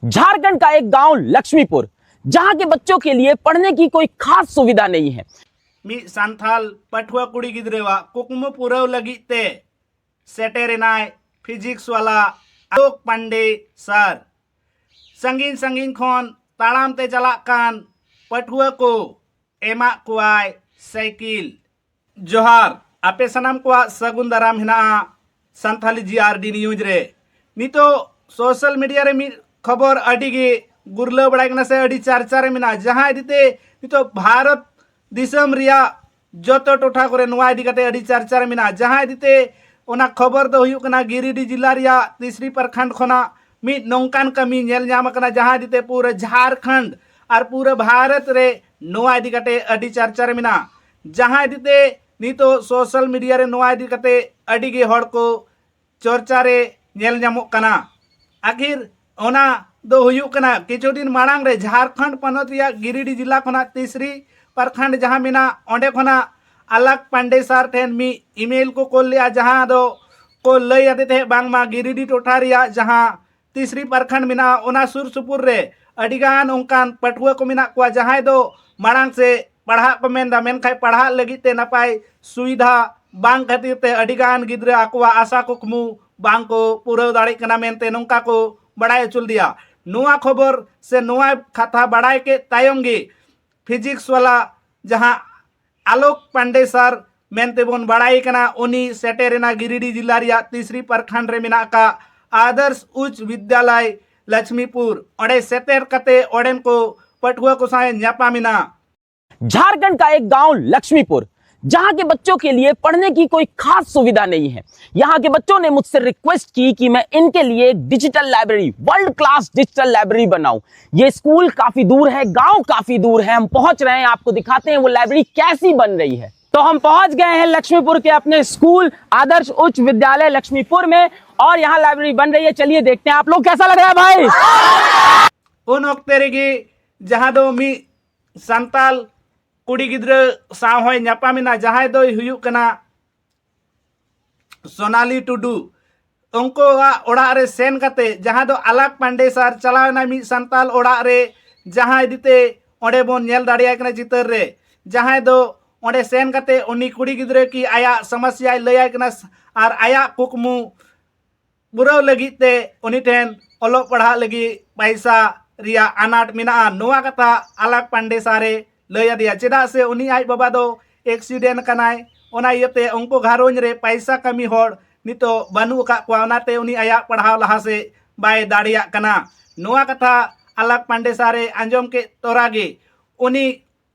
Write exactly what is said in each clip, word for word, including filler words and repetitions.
झारखंड का एक गांव लक्ष्मीपुर, जहां के बच्चों के लिए पढ़ने की कोई खास सुविधा नहीं है। ᱢᱤᱫ ᱥᱟᱱᱛᱟᱞ ᱯᱟᱹᱴᱷᱩᱣᱟᱹ ᱠᱩᱲᱤ ᱜᱤᱫᱽᱨᱟᱹᱣᱟᱜ ᱠᱩᱠᱢᱩ ᱯᱩᱨᱟᱹᱣ ᱞᱟᱹᱜᱤᱫ ᱛᱮ ᱥᱮᱴᱮᱨ ᱮᱱᱟᱭ ᱯᱷᱤᱡᱤᱠᱥ ᱣᱟᱞᱟ ᱟᱞᱳᱠ ᱯᱟᱱᱰᱮ ᱥᱟᱨ᱾ ᱥᱟᱺᱜᱤᱧ ᱥᱟᱺᱜᱤᱧ ᱠᱷᱚᱱ ᱛᱟᱲᱟᱢ ᱛᱮ ᱪᱟᱞᱟᱜ ᱠᱟᱱ ᱯᱟᱹᱴᱷᱩᱣᱟᱹ ᱠᱚ ᱮᱢᱟᱜ ᱠᱚᱣᱟᱭ ᱥᱟᱭᱠᱮᱞ᱾ ᱡᱚᱦᱟᱨ, ᱟᱯᱮ ᱥᱟᱱᱟᱢ ᱠᱚᱣᱟᱜ ᱥᱟᱹᱜᱩᱱ ᱫᱟᱨᱟᱢ ᱦᱮᱱᱟᱜᱼᱟ ᱥᱟᱱᱛᱷᱟᱞᱤ ᱡᱤ ᱟᱨ ᱰᱤ ᱱᱤᱭᱩᱡᱽ ᱨᱮ᱾ ᱱᱤᱛᱚᱜ ᱥᱳᱥᱟᱞ ᱢᱤᱰᱤᱭᱟ ᱨᱮ ᱢᱤᱫ ᱠᱷᱚᱵᱚᱨ ᱟᱹᱰᱤ ᱜᱮ ᱜᱩᱨᱞᱟᱹᱣ ᱵᱟᱲᱟᱭ ᱠᱟᱱᱟ ᱥᱮ ᱟᱹᱰᱤ ᱪᱟᱨᱪᱟ ᱨᱮ ᱢᱮᱱᱟᱜᱼᱟ, ᱡᱟᱦᱟᱸ ᱤᱫᱤ ᱛᱮ ᱱᱤᱛᱚᱜ ᱵᱷᱟᱨᱚᱛ ᱫᱤᱥᱚᱢ ᱨᱮᱭᱟᱜ ᱡᱚᱛᱚ ᱴᱚᱴᱷᱟ ᱠᱚᱨᱮ ᱱᱚᱣᱟ ᱤᱫᱤ ᱠᱟᱛᱮ ᱟᱹᱰᱤ ᱪᱟᱨᱪᱟ ᱨᱮ ᱢᱮᱱᱟᱜᱼᱟ, ᱡᱟᱦᱟᱸ ᱤᱫᱤ ᱛᱮ ᱚᱱᱟ ᱠᱷᱚᱵᱚᱨ ᱫᱚ ᱦᱩᱭᱩᱜ ᱠᱟᱱᱟ ᱜᱤᱨᱤᱰᱤ ᱡᱮᱞᱟ ᱨᱮᱭᱟᱜ ᱛᱤᱥᱨᱤ ᱯᱨᱚᱠᱷᱚᱸᱰ ᱠᱷᱚᱱᱟᱜ ᱢᱤᱫ ᱱᱚᱝᱠᱟᱱ ᱠᱟᱹᱢᱤ ᱧᱮᱞ ᱧᱟᱢ ᱟᱠᱟᱱᱟ, ᱡᱟᱦᱟᱸ ᱤᱫᱤ ᱛᱮ ᱯᱩᱨᱟᱹ ᱡᱷᱟᱨᱠᱷᱚᱸᱰ ᱟᱨ ᱯᱩᱨᱟᱹ ᱵᱷᱟᱨᱚᱛ ᱨᱮ ᱱᱚᱣᱟ ᱤᱫᱤ ᱠᱟᱛᱮ ᱟᱹᱰᱤ ᱪᱟᱨᱪᱟ ᱨᱮ ᱢᱮᱱᱟᱜᱼᱟ, ᱡᱟᱦᱟᱸ ᱤᱫᱤ ᱛᱮ ᱱᱤᱛᱚᱜ ᱥᱳᱥᱟᱞ ᱢᱤᱰᱤᱭᱟ ᱨᱮ ᱱᱚᱣᱟ ᱤᱫᱤ ᱠᱟᱛᱮ ᱟᱹᱰᱤ ᱜᱮ ᱦᱚᱲ ᱠᱚ ᱪᱚᱨᱪᱟ ᱨᱮ ᱧᱮᱞ ᱧᱟᱢᱚᱜ ᱠᱟᱱᱟ᱾ ᱟᱹᱠᱷᱤᱨ ᱚᱱᱟ ᱫᱚ ᱦᱩᱭᱩᱜ ᱠᱟᱱᱟ, ᱠᱤᱪᱷᱩ ᱫᱤᱱ ᱢᱟᱲᱟᱝ ᱨᱮ ᱡᱷᱟᱨᱠᱷᱚᱸᱰ ᱯᱚᱱᱚᱛ ᱨᱮᱭᱟᱜ ᱜᱤᱨᱤᱰᱤ ᱡᱮᱞᱟ ᱠᱷᱚᱱᱟᱜ ᱛᱤᱥᱨᱤ ᱯᱨᱚᱠᱷᱚᱸᱰ ᱡᱟᱦᱟᱸ ᱢᱮᱱᱟᱜ, ᱚᱸᱰᱮ ᱠᱷᱚᱱᱟᱜ ᱟᱞᱟᱠ ᱯᱟᱱᱰᱮ ᱥᱟᱨ ᱴᱷᱮᱱ ᱢᱤᱫ ᱤᱢᱮᱞ ᱠᱚ ᱠᱳᱞ ᱞᱮᱜᱼᱟ, ᱡᱟᱦᱟᱸ ᱫᱚ ᱠᱚ ᱞᱟᱹᱭ ᱟᱫᱮ ᱛᱟᱦᱮᱸᱫ ᱵᱟᱝᱢᱟ ᱜᱤᱨᱤᱰᱤ ᱴᱚᱴᱷᱟ ᱨᱮᱭᱟᱜ ᱡᱟᱦᱟᱸ ᱛᱤᱥᱨᱤ ᱯᱨᱚᱠᱷᱚᱸᱰ ᱢᱮᱱᱟᱜᱼᱟ, ᱚᱱᱟ ᱥᱩᱨ ᱥᱩᱯᱩᱨ ᱨᱮ ᱟᱹᱰᱤᱜᱟᱱ ᱚᱱᱠᱟᱱ ᱯᱟᱹᱴᱷᱩᱣᱟᱹ ᱠᱚ ᱢᱮᱱᱟᱜ ᱠᱚᱣᱟ, ᱡᱟᱦᱟᱸᱭ ᱫᱚ ᱢᱟᱲᱟᱝ ᱥᱮ ᱯᱟᱲᱦᱟᱜ ᱠᱚ ᱢᱮᱱᱫᱟ, ᱢᱮᱱᱠᱷᱟᱱ ᱯᱟᱲᱦᱟᱜ ᱞᱟᱹᱜᱤᱫ ᱛᱮ ᱱᱟᱯᱟᱭ ᱥᱩᱵᱤᱫᱷᱟ ᱵᱟᱝ ᱠᱷᱟᱹᱛᱤᱨ ᱛᱮ ᱟᱹᱰᱤᱜᱟᱱ ᱜᱤᱫᱽᱨᱟᱹ ᱟᱠᱚᱣᱟᱜ ᱟᱥᱟ ᱠᱩᱠᱢᱩ ᱵᱟᱝ ᱠᱚ ᱯᱩᱨᱟᱹᱣ ᱫᱟᱲᱮᱭᱟᱜ ᱠᱟᱱᱟ ᱢᱮᱱᱛᱮ ᱱᱚᱝᱠᱟ ᱠᱚ ᱵᱟᱲᱟᱭ ᱦᱚᱪᱚ ᱞᱮᱫᱮᱭᱟ᱾ ᱱᱚᱣᱟ ᱠᱷᱚᱵᱚᱨ ᱥᱮ ᱱᱚᱣᱟ ᱠᱟᱛᱷᱟ ᱵᱟᱲᱟᱭ ᱠᱮᱫ ᱛᱟᱭᱚᱢ ᱜᱮ ᱯᱷᱤᱡᱤᱠᱥ ᱣᱟᱞᱟ ᱡᱟᱦᱟᱸ ᱟᱞᱳᱠ ᱯᱟᱱᱰᱮ ᱥᱟᱨ ᱢᱮᱱᱛᱮ ᱵᱚᱱ ᱵᱟᱲᱟᱭ ᱠᱟᱱᱟ, ᱩᱱᱤ ᱥᱮᱴᱮᱨᱮᱱᱟ ᱜᱤᱨᱤᱰᱤ ᱡᱮᱞᱟ ᱨᱮᱭᱟᱜ ᱛᱤᱥᱨᱤ ᱯᱨᱚᱠᱷᱚᱸᱰ ᱨᱮ ᱢᱮᱱᱟᱜ ᱟᱠᱟᱫ ᱟᱫᱚᱨᱥ ᱩᱪᱪ ᱵᱤᱫᱽᱭᱟᱞᱚᱭ ᱞᱚᱠᱷᱢᱤᱯᱩᱨ᱾ ᱚᱸᱰᱮ ᱥᱮᱴᱮᱨ ᱠᱟᱛᱮ ᱚᱸᱰᱮᱱ ᱠᱚ ᱯᱟᱹᱴᱷᱩᱣᱟᱹ ᱠᱚ ᱥᱟᱶ ᱧᱟᱯᱟᱢ ᱮᱱᱟ᱾ झारखंड का एक गांव लक्ष्मीपुर, जहां के बच्चों के लिए पढ़ने की कोई खास सुविधा नहीं है। यहाँ के बच्चों ने मुझसे रिक्वेस्ट की कि मैं इनके लिए एक digital library, world class digital library बनाऊं। ये स्कूल काफी दूर है, गांव काफी दूर है। हम पहुंच रहे हैं, आपको दिखाते हैं वो लाइब्रेरी कैसी बन रही है। तो हम पहुंच गए हैं लक्ष्मीपुर के अपने स्कूल आदर्श उच्च विद्यालय लक्ष्मीपुर में, और यहाँ लाइब्रेरी बन रही है। चलिए देखते हैं, आप लोग कैसा लग रहा है भाई? ᱩᱱ ᱚᱠᱛᱮ ᱨᱮᱜᱮ ᱡᱟᱦᱟᱸ ᱫᱚ ᱢᱤᱫ ᱥᱟᱱᱛᱟᱞ ᱠᱩᱲᱤ ᱜᱤᱫᱽᱨᱟᱹ ᱥᱟᱶ ᱦᱚᱸᱭ ᱧᱟᱯᱟᱢ ᱮᱱᱟ, ᱡᱟᱦᱟᱸᱭ ᱫᱚᱭ ᱦᱩᱭᱩᱜ ᱠᱟᱱᱟ ᱥᱳᱱᱟᱞᱤ ᱴᱩᱰᱩ᱾ ᱩᱱᱠᱩᱣᱟᱜ ᱚᱲᱟᱜ ᱨᱮ ᱥᱮᱱ ᱠᱟᱛᱮ, ᱡᱟᱦᱟᱸ ᱫᱚ ᱟᱞᱟᱠ ᱯᱟᱱᱰᱮ ᱥᱟᱨ ᱪᱟᱞᱟᱣ ᱮᱱᱟ ᱢᱤᱫ ᱥᱟᱱᱛᱟᱞ ᱚᱲᱟᱜ ᱨᱮ, ᱡᱟᱦᱟᱸ ᱤᱫᱤ ᱛᱮ ᱚᱸᱰᱮ ᱵᱚᱱ ᱧᱮᱞ ᱫᱟᱲᱮᱭᱟᱭ ᱠᱟᱱᱟ ᱪᱤᱛᱟᱹᱨ ᱨᱮ, ᱡᱟᱦᱟᱸᱭ ᱫᱚ ᱚᱸᱰᱮ ᱥᱮᱱ ᱠᱟᱛᱮ ᱩᱱᱤ ᱠᱩᱲᱤ ᱜᱤᱫᱽᱨᱟᱹ ᱠᱤ ᱟᱭᱟᱜ ᱥᱚᱢᱚᱥᱭᱟᱭ ᱞᱟᱹᱭᱟᱭ ᱠᱟᱱᱟ ᱟᱨ ᱟᱭᱟᱜ ᱠᱩᱠᱢᱩ ᱯᱩᱨᱟᱹᱣ ᱞᱟᱹᱜᱤᱫ ᱛᱮ ᱩᱱᱤ ᱴᱷᱮᱱ ᱚᱞᱚᱜ ᱯᱟᱲᱦᱟᱜ ᱞᱟᱹᱜᱤᱫ ᱯᱟᱭᱥᱟ ᱨᱮᱭᱟᱜ ᱟᱱᱟᱴ ᱢᱮᱱᱟᱜᱼᱟ᱾ ᱱᱚᱣᱟ ᱠᱟᱛᱷᱟ ᱟᱞᱟᱠ ᱯᱟᱱᱰᱮ ᱥᱟᱨᱮ ᱞᱟᱹᱭ ᱟᱫᱮᱭᱟ, ᱪᱮᱫᱟᱜ ᱥᱮ ᱩᱱᱤ ᱟᱡ ᱵᱟᱵᱟ ᱫᱚ ᱮᱠᱥᱤᱰᱮᱱᱴ ᱠᱟᱱᱟᱭ, ᱚᱱᱟ ᱤᱭᱟᱹᱛᱮ ᱩᱱᱠᱩ ᱜᱷᱟᱨᱚᱸᱡᱽ ᱨᱮ ᱯᱟᱭᱥᱟ ᱠᱟᱹᱢᱤ ᱦᱚᱲ ᱱᱤᱛᱚᱜ ᱵᱟᱹᱱᱩᱜ ᱟᱠᱟᱫ ᱠᱚᱣᱟ, ᱚᱱᱟᱛᱮ ᱩᱱᱤ ᱟᱭᱟᱜ ᱯᱟᱲᱦᱟᱣ ᱞᱟᱦᱟ ᱥᱮᱫ ᱵᱟᱭ ᱫᱟᱲᱮᱭᱟᱜ ᱠᱟᱱᱟ᱾ ᱱᱚᱣᱟ ᱠᱟᱛᱷᱟ ᱟᱞᱟᱠ ᱯᱟᱱᱰᱮ ᱥᱟᱨᱮ ᱟᱸᱡᱚᱢ ᱠᱮᱫ ᱛᱚᱨᱟ ᱜᱮ ᱩᱱᱤ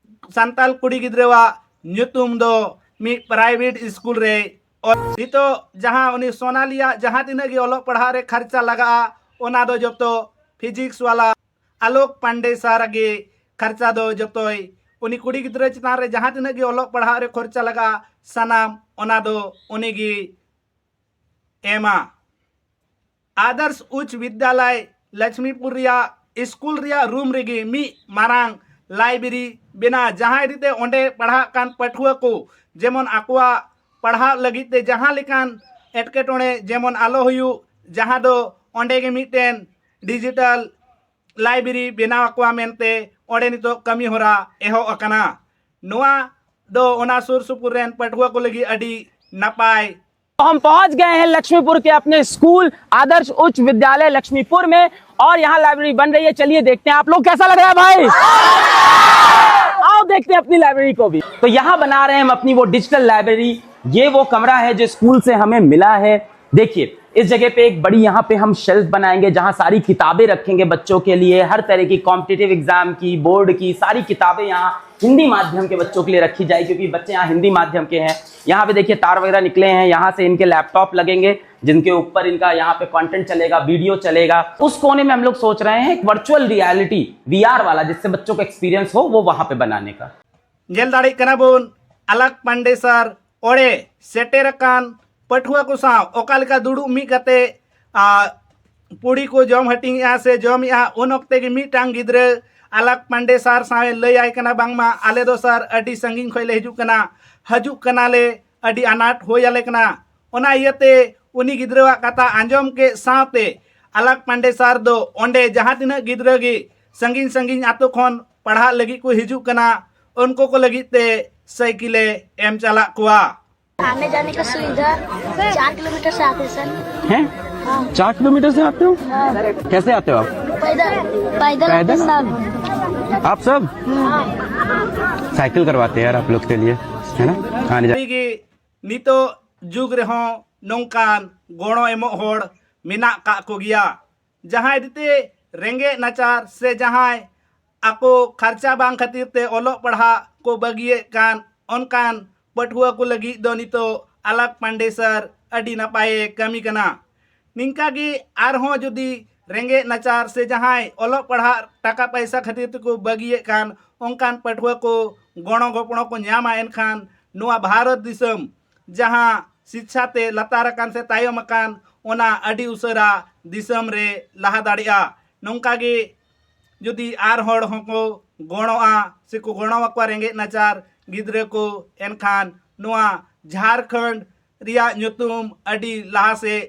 ᱥᱟᱱᱛᱟᱞ ᱠᱩᱲᱤ ᱜᱤᱫᱽᱨᱟᱹᱣᱟᱜ ᱧᱩᱛᱩᱢ ᱫᱚ ᱢᱤᱫ ᱯᱨᱟᱭᱵᱷᱮᱴ ᱥᱠᱩᱞ ᱨᱮ ᱚᱞ-, ᱱᱤᱛᱚᱜ ᱡᱟᱦᱟᱸ ᱩᱱᱤ ᱥᱳᱱᱟᱞᱤᱭᱟᱜ ᱡᱟᱦᱟᱸ ᱛᱤᱱᱟᱹᱜ ᱜᱮ ᱚᱞᱚᱜ ᱯᱟᱲᱦᱟᱜ ᱨᱮ ᱠᱷᱚᱨᱪᱟ ᱞᱟᱜᱟᱜᱼᱟ, ᱚᱱᱟ ᱫᱚ ᱡᱚᱛᱚ ᱯᱷᱤᱡᱤᱠᱥ ᱣᱟᱞᱟ ᱟᱞᱳᱠ ᱯᱟᱱᱰᱮ ᱥᱟᱨ ᱜᱮ ᱠᱷᱚᱨᱪᱟ ᱫᱚ ᱡᱚᱛᱚᱭ, ᱩᱱᱤ ᱠᱩᱲᱤ ᱜᱤᱫᱽᱨᱟᱹ ᱪᱮᱛᱟᱱ ᱨᱮ ᱡᱟᱦᱟᱸ ᱛᱤᱱᱟᱹᱜ ᱜᱮ ᱚᱞᱚᱜ ᱯᱟᱲᱦᱟᱜ ᱨᱮ ᱠᱷᱚᱨᱪᱟ ᱞᱟᱜᱟᱜᱼᱟ, ᱥᱟᱱᱟᱢ ᱚᱱᱟ ᱫᱚ ᱩᱱᱤ ᱜᱮ ᱮᱢᱟ᱾ ᱟᱫᱟᱨᱥ ᱩᱪᱪ ᱵᱤᱫᱽᱫᱟᱞᱚᱭ ᱞᱚᱠᱷᱢᱤᱯᱩᱨ ᱨᱮᱭᱟᱜ ᱥᱠᱩᱞ ᱨᱮᱭᱟᱜ ᱨᱩᱢ ᱨᱮᱜᱮ ᱢᱤᱫ ᱢᱟᱨᱟᱝ ᱞᱟᱭᱵᱨᱮᱨᱤ ᱵᱮᱱᱟᱣ, ᱡᱟᱦᱟᱸ ᱤᱫᱤ ᱛᱮ ᱚᱸᱰᱮ ᱯᱟᱲᱦᱟᱜ ᱠᱟᱱ ᱯᱟᱹᱴᱷᱩᱣᱟᱹ ᱠᱚ ᱡᱮᱢᱚᱱ ᱟᱠᱚᱣᱟᱜ ᱯᱟᱲᱦᱟᱜ ᱞᱟᱹᱜᱤᱫ ᱛᱮ ᱡᱟᱦᱟᱸ ᱞᱮᱠᱟᱱ ᱮᱴᱠᱮᱴᱚᱬᱮ ᱡᱮᱢᱚᱱ ᱟᱞᱚ ᱦᱩᱭᱩᱜ, ᱡᱟᱦᱟᱸ ᱫᱚ ᱚᱸᱰᱮ ᱜᱮ ᱢᱤᱫᱴᱮᱱ ᱰᱤᱡᱤᱴᱟᱞ ᱞᱟᱭᱵᱨᱮᱨᱤ ᱵᱮᱱᱟᱣ ᱟᱠᱚᱣᱟ ᱢᱮᱱᱛᱮ ᱚᱸᱰᱮ ᱱᱤᱛᱚᱜ ᱠᱟᱹᱢᱤ ᱦᱚᱨᱟ ᱮᱦᱚᱵ ᱟᱠᱟᱱᱟ᱾ ᱱᱚᱣᱟ ᱫᱚ ᱚᱱᱟ ᱥᱩᱨ ᱥᱩᱯᱩᱨ ᱨᱮᱱ ᱯᱟᱹᱴᱷᱩᱣᱟᱹ ᱠᱚ ᱞᱟᱹᱜᱤᱫ ᱟᱹᱰᱤ ᱱᱟᱯᱟᱭ᱾ तो हम पहुंच गए हैं लक्ष्मीपुर के अपने स्कूल आदर्श उच्च विद्यालय लक्ष्मीपुर में, और यहाँ लाइब्रेरी बन रही है। चलिए देखते हैं आप लोग, कैसा लग रहा है भाई? आओ देखते हैं अपनी लाइब्रेरी को भी। तो यहाँ बना रहे हैं हम अपनी वो डिजिटल लाइब्रेरी। ये वो कमरा है जो स्कूल से हमें मिला है। देखिए, इस जगह पे एक बड़ी यहाँ पे हम शेल्फ बनाएंगे, जहाँ सारी किताबें रखेंगे बच्चों के लिए। हर तरह की कॉम्पिटिटिव एग्जाम की, बोर्ड की सारी किताबें यहाँ हिंदी माध्यम के बच्चों के लिए रखी जाए, क्योंकि बच्चे यहाँ हिंदी माध्यम के हैं। यहाँ पे देखिए, तार वगैरह निकले हैं, यहाँ से इनके लैपटॉप लगेंगे, जिनके ऊपर इनका यहाँ पे कंटेंट चलेगा, वीडियो चलेगा। उस कोने में हम लोग सोच रहे हैं एक वर्चुअल रियलिटी, वीआर वाला, जिससे बच्चों को एक्सपीरियंस हो, वो वहाँ पे बनाने का। ᱧᱮᱞ ᱫᱟᱲᱮᱭᱟᱜ ᱠᱟᱱᱟ ᱵᱚᱱ ᱟᱞᱟᱠ ᱯᱟᱱᱰᱮ ᱥᱟᱨ ᱚᱲᱮ ᱥᱮᱴᱮᱨ ᱟᱠᱟᱱ ᱯᱟᱹᱴᱷᱩᱣᱟᱹ ᱠᱚ ᱥᱟᱶ ᱚᱠᱟ ᱞᱮᱠᱟ ᱫᱩᱲᱩᱵ ᱢᱤᱫ ᱠᱟᱛᱮ ᱟᱨ ᱯᱩᱲᱤ ᱠᱚ ᱡᱚᱢ ᱦᱟᱹᱴᱤᱧᱮᱜᱼᱟ ᱥᱮ ᱡᱚᱢᱮᱜᱼᱟ᱾ ᱩᱱ ᱚᱠᱛᱮ ᱜᱮ ᱢᱤᱫᱴᱟᱝ ᱜᱤᱫᱽᱨᱟᱹ ᱟᱞᱟᱠ ᱯᱟᱱᱰᱮ ᱥᱟᱨ ᱥᱟᱶ ᱮ ᱞᱟᱹᱭ ᱟᱭ ᱠᱟᱱᱟ, ᱵᱟᱝᱢᱟ ᱟᱞᱮ ᱫᱚ ᱥᱟᱨ ᱟᱹᱰᱤ ᱥᱟᱺᱜᱤᱧ ᱠᱷᱚᱱ ᱞᱮ ᱦᱤᱡᱩᱜ ᱠᱟᱱᱟ, ᱦᱤᱡᱩᱜ ᱠᱟᱱᱟᱞᱮ, ᱟᱹᱰᱤ ᱟᱱᱟᱴ ᱦᱩᱭ ᱟᱞᱮ ᱠᱟᱱᱟ᱾ ᱚᱱᱟ ᱤᱭᱟᱹᱛᱮ ᱩᱱᱤ ᱜᱤᱫᱽᱨᱟᱹᱣᱟᱜ ᱠᱟᱛᱷᱟ ᱟᱸᱡᱚᱢ ᱠᱮᱫ ᱥᱟᱶᱛᱮ ᱟᱞᱟᱠ ᱯᱟᱱᱰᱮ ᱥᱟᱨ ᱫᱚ ᱚᱸᱰᱮ ᱡᱟᱦᱟᱸ ᱛᱤᱱᱟᱹᱜ ᱜᱤᱫᱽᱨᱟᱹ ᱜᱮ ᱥᱟᱺᱜᱤᱧ ᱥᱟᱺᱜᱤᱧ ᱟᱛᱳ ᱠᱷᱚᱱ ᱯᱟᱲᱦᱟᱜ ᱞᱟᱹᱜᱤᱫ ᱠᱚ ᱦᱤᱡᱩᱜ ᱠᱟᱱᱟ, ᱩᱱᱠᱩ ᱠᱚ ᱞᱟᱹᱜᱤᱫ ᱛᱮ ᱥᱟᱭᱠᱮᱞᱮ ᱮᱢ ᱪᱟᱞᱟᱜ ᱠᱚᱣᱟ᱾ आने जाने का सुविधा चार किलोमीटर से आते हैं सर। हैं? चार किलोमीटर से आते हो? कैसे आते हो आप? पैदल पैदल आते पैदल? हैं सर। आप सब? साइकिल करवाते हैं यार आप लोग के लिए, है ना? आने जाने ᱥᱟᱹᱨᱤᱜᱮ ᱱᱤᱛᱚᱜ ᱡᱩᱜᱽ ᱨᱮᱦᱚᱸ ᱱᱚᱝᱠᱟᱱ ᱜᱚᱲᱚ ᱮᱢᱚᱜ ᱦᱚᱲ ᱢᱮᱱᱟᱜ ᱠᱟᱜ ᱠᱚᱜᱮᱭᱟ᱾ ᱡᱟᱦᱟᱸᱭ ᱫᱤᱛᱮ ᱨᱮᱸᱜᱮᱡ ᱱᱟᱪᱟᱨ ᱥᱮ ᱡᱟᱦᱟᱸᱭ ᱟᱠᱚ ᱠᱷᱟᱨᱪᱟ ᱵᱟᱝ ᱠᱷᱟᱹᱛᱤᱨ ᱛᱮ ᱚᱞᱚᱜ ᱯᱟᱲᱦᱟᱜ ᱠᱚ ᱵᱟᱹᱜᱤᱭᱮᱫ ᱠᱟᱱ ᱚᱱᱠᱟᱱ ᱯᱟᱹᱴᱷᱩᱣᱟᱹ ᱠᱚ ᱞᱟᱹᱜᱤᱫ ᱫᱚ ᱱᱤᱛᱚᱜ ᱟᱞᱟᱠ ᱯᱟᱱᱰᱮ ᱥᱟᱨ ᱟᱹᱰᱤ ᱱᱟᱯᱟᱭᱮ ᱠᱟᱹᱢᱤ ᱠᱟᱱᱟ᱾ ᱱᱤᱝᱠᱟ ᱜᱮ ᱟᱨᱦᱚᱸ ᱡᱩᱫᱤ ᱨᱮᱸᱜᱮᱡ ᱱᱟᱪᱟᱨ ᱥᱮ ᱡᱟᱦᱟᱸᱭ ᱚᱞᱚᱜ ᱯᱟᱲᱦᱟᱜ ᱴᱟᱠᱟ ᱯᱟᱭᱥᱟ ᱠᱷᱟᱹᱛᱤᱨ ᱛᱮᱠᱚ ᱵᱟᱹᱜᱤᱭᱮᱫ ᱠᱟᱱ ᱚᱱᱠᱟᱱ ᱯᱟᱹᱴᱷᱩᱣᱟᱹ ᱠᱚ ᱜᱚᱲᱚ ᱜᱚᱯᱚᱲᱚ ᱠᱚ ᱧᱟᱢᱟ, ᱮᱱᱠᱷᱟᱱ ᱱᱚᱣᱟ ᱵᱷᱟᱨᱚᱛ ᱫᱤᱥᱚᱢ ᱡᱟᱦᱟᱸ ᱥᱤᱪᱪᱷᱟ ᱛᱮ ᱞᱟᱛᱟᱨ ᱟᱠᱟᱱ ᱥᱮ ᱛᱟᱭᱚᱢ ᱟᱠᱟᱱ, ᱚᱱᱟ ᱟᱹᱰᱤ ᱩᱥᱟᱹᱨᱟ ᱫᱤᱥᱚᱢ ᱨᱮ ᱞᱟᱦᱟ ᱫᱟᱲᱮᱭᱟᱜᱼᱟ᱾ ᱱᱚᱝᱠᱟ ᱜᱮ ᱡᱩᱫᱤ ᱟᱨ ᱦᱚᱲ ᱦᱚᱸᱠᱚ ᱜᱚᱲᱚᱜᱼᱟ ᱥᱮᱠᱚ ᱜᱚᱲᱚ ᱟᱠᱚᱣᱟ ᱨᱮᱸᱜᱮᱡ ᱱᱟᱪᱟᱨ ᱜᱤᱫᱽᱨᱟᱹ ᱠᱚ, ᱮᱱᱠᱷᱟᱱ ᱱᱚᱣᱟ ᱡᱷᱟᱲᱠᱷᱚᱸᱰ ᱨᱮᱭᱟᱜ ᱧᱩᱛᱩᱢ ᱟᱹᱰᱤ ᱞᱟᱦᱟ ᱥᱮᱫ